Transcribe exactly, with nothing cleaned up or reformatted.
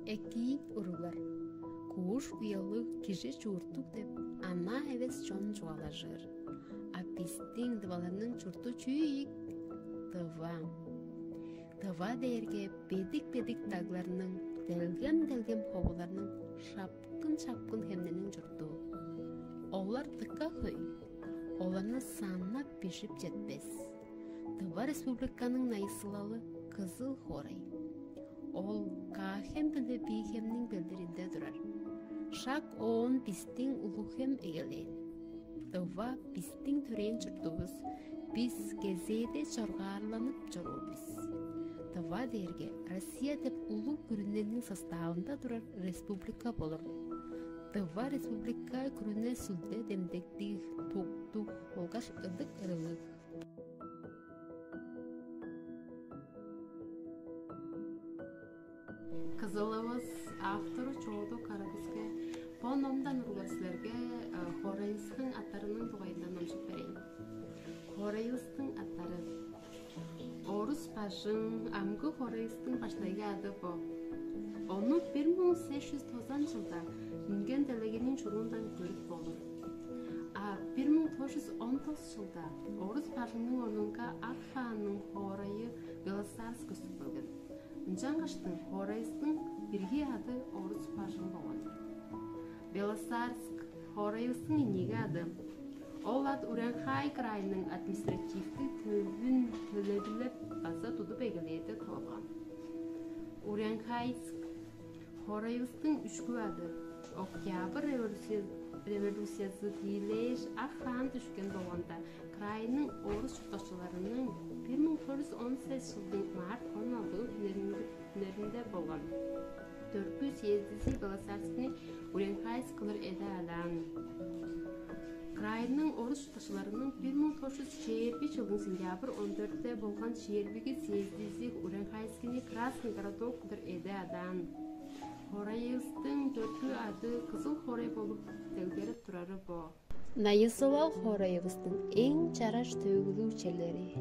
Экиин уруглар, кууш уялыг кижи чууртуг деп анаа эвес чон чугаалажыр. А бистиң тываларның чурту чүү ийик? Тыва. Тыва дээрге бедик-бедик дагларның, делгем-делгем ховуларның, шапкын-шапкын хемнерниң чурту. Олар дыка хөй, оларны саннап бижип четпес. Тыва Республиканың найысылалы Кызыл хоорай. Ол Каа-Хем биле Бии-Хемниң белдиринде турар. Шак оон бистиң Улуг-Хем эгелээн. Тыва бистиң төрээн чуртувус, бис кезээде чоргаарланып чоруур бис. Тыва дээрге Россия деп улуг күрүнениң составында турар республика болур. Тыва Республика күрүне сүлде демдектиг, туктуг болгаш ыдык ырылыг. Кызылывыс, автору Чооду Карагызге. Бо номдан урган силерге хоорайывыстың аттарының дугайында номчуп берейн. Хоорайывыстың аттары. Орус бажың, амгы хоорайывыстың баштайгы ады бо. Ону бир муң сес чүс тозан чылда үнген делегейниң чуруундан көрүп болур. А бир муң тос чүс он тос чылда орус бажыңның орнунга ак хаанның хоорайы Белоцарск көстүп келген. Ынчангаштың хоорайыстың бирги ады орус бажың болган. Белоцарск хоорайывыстың инеги ады. Ол ат Урянхай крайының административтиг төвүн төлевилеп база тудуп эгелээрде тывылган. Урянхайск хоорайывыстың үшкү ады. Октябрь революция- революциязы тиилээш, ак хаан дүшкен болганда, крайның орус чурттакчыларының бир муң тос чүс он сес чылдың март он алды хүннеринде болган. Дөрткү съездизи Белоцарскини Урянхайск кылыр эде адаан. Крайның орус чурттакчыларының бир муң тос чүс чээрби чылдың сентябрь он дөртте болган чээрбиги съездизи Урянхайскини Красный городок кылыр эде адаан. Хоорайывыстың дөрткү ады Кызыл хоорай болуп делгереп турары бо. Найысылал хоорайывыстың эң чараш төөгүлүг черлери.